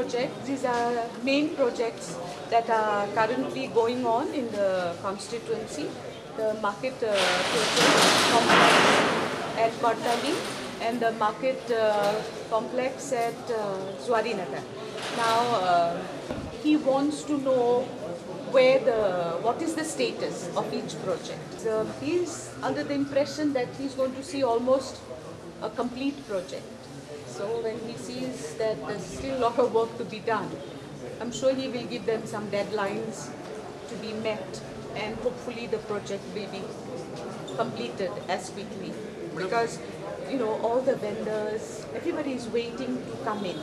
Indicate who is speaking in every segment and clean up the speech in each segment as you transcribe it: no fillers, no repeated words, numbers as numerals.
Speaker 1: projects. These are main projects that are currently going on in the constituency. The market project complex at Cortalim and the market complex at Zuarinagar. Now he wants to know what is the status of each project. So he's under the impression that he's going to see almost a complete project. So when he sees that there's still a lot of work to be done, I'm sure he will give them some deadlines to be met, and hopefully the project will be completed as quickly. Because, you know, all the vendors, everybody is waiting to come in.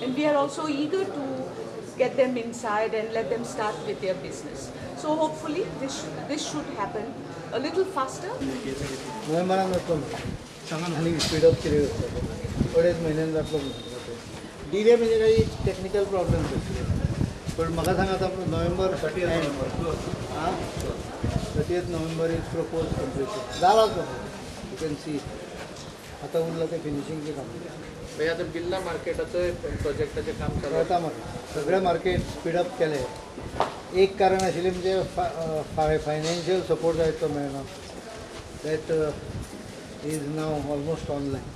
Speaker 1: And we are also eager to get them inside and let them start with their business. So hopefully this should happen a little faster.
Speaker 2: सांगा आनी speedup कितें करता अडेच म्हयन्यान जातलो म्हणून delay म्हणजे काही technical problems आसले पण म्हाका सांग आतां नोव्हेंबर आं 30 नोव्हेंबर is propose completion जाला तो you can see आतां उरलां तें फिनिशींगचें काम.
Speaker 3: मागीर आतां बिर्ला मार्केटाचो प्रोजेक्टाचें काम चालू
Speaker 2: जाता मार्केट सगळें मार्केट स्पीडअप केलें. एक कारण आशिल्लें म्हणजे फायनान्शियल सपोर्ट जाय तो मेळना, that is now almost online.